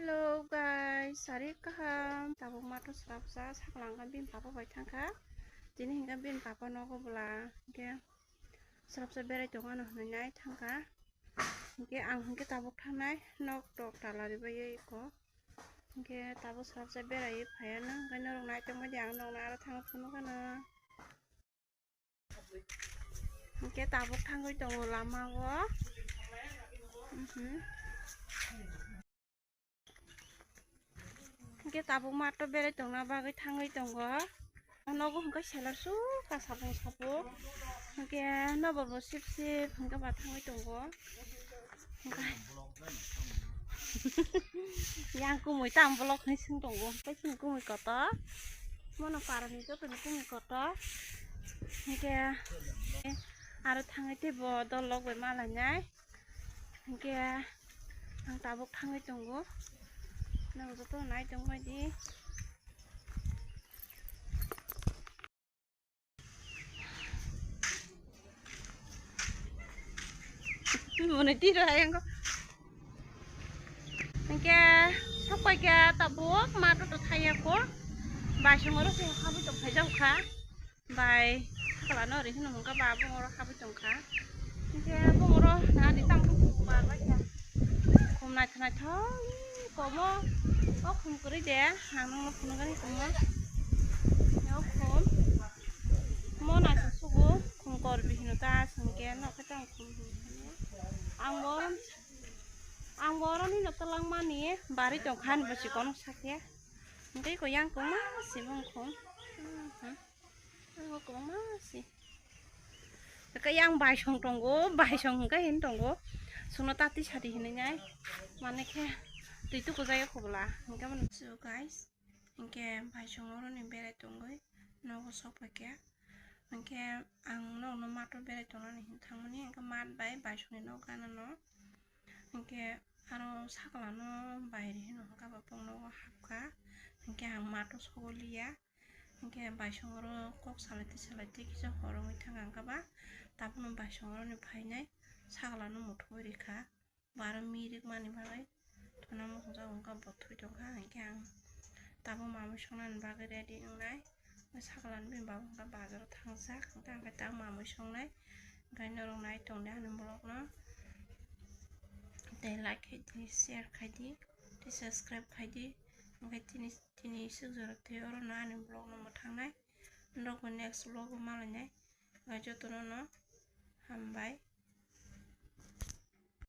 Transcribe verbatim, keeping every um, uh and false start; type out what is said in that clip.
Hello guys, sari kaham. Tabuk mato swrapsa saklang kha bini papa bai thangkha. Tini hinkhe bini papa nogo bwla hinkhe swrapsa berai tongmano hwnwi nai thangkha. Hinkhe ang hinkhe tabuk thangnai nok tok tala rwbaiwi eko. Hinkhe tabuk swrapsa beraiwi phaiya nw hinkhe norok nai tongmani ang nokna aro thangwi phunukgwno. Hinkhe tabuk thangwi tongo lama o. Mhm. Hinkhe tabuk mato berai tongna bagwi thangwi tongo. Nogo hinkhe selar sukha sapung sapung. Hinkhe nobo bo sip sip hinkhe ba thangwi tongo. Yang kumui tamo vlog hinwi swng tongo. Tei chini kumui kotor. Mono parani jotoni kumui kotor. Hinkhe aro thangwi teibo dol log bai malainai. Hinkhe ang tabuk thangwi tongo. Nang joto nai tongbai di. Mone tiro ayang ko. Hinkhe sokpai khe tabuk mato to thaiya ko. Baisong oro se habwi tong phai jao kha. Bai sakala no ri hino hwnkha ba bung oro habwi tong kha. Hinkhe bung oro nani tang bar bai kha. Khum naithok naithok komo. O khum kwrwi de ang nokno phunukgani komo. O khum. Mo naisuk sugo khum korbi hino ta aswk hinkhe nokhe tong khum hino. Ang bo, ang bo oroni no twlangmani bari tongkha ani bo chikon sakhe. Hinkhe ko yang koma si bung khum. Ang bo kwbangma si. Hinkhe yang baisong tongo, baisong hinkhe hin tongo. Suno tati sadi hinwi nai. Mane khe twi tuku jaya khobla. Hinkhe mano. So guys, hinkhe baisong oroni berai tongwi nogo sokphaikha. Hinkhe ang nokno mato berai tongnani hin thangmani, hinkhe mat bai baisongni nok ganano. Hinkhe aro sakla no bai ri hino hinkhe ba bung nogo hapkha. Hinkhe ang mato sogoliya. Hinkhe baisong oro kok salai twi salai twi kisa hor wngwi thangkha hinkhe ba tabukno baisong oroni phainai sakla no muthubwi rikha. Bo aro mirik mani bagwi thuna muchungjak wngkha bo thwi tongkha hinkhe ang tabuk mamwi songnani bagwi ready wngnai. Sakla ni bini baba wngkha bazaro thangjak hinkhe ang khe tabuk mamwi songnai. Hinkhe norok nai tongdi ani vlog no tei like khaidi, share khaidi, tei subscribe khaidi. Hinkhe tini, tini swk jora tei oro no ani vlog no mwthangnai. Norok bo next vlog o malainai. Hinkhe jotono no hambai.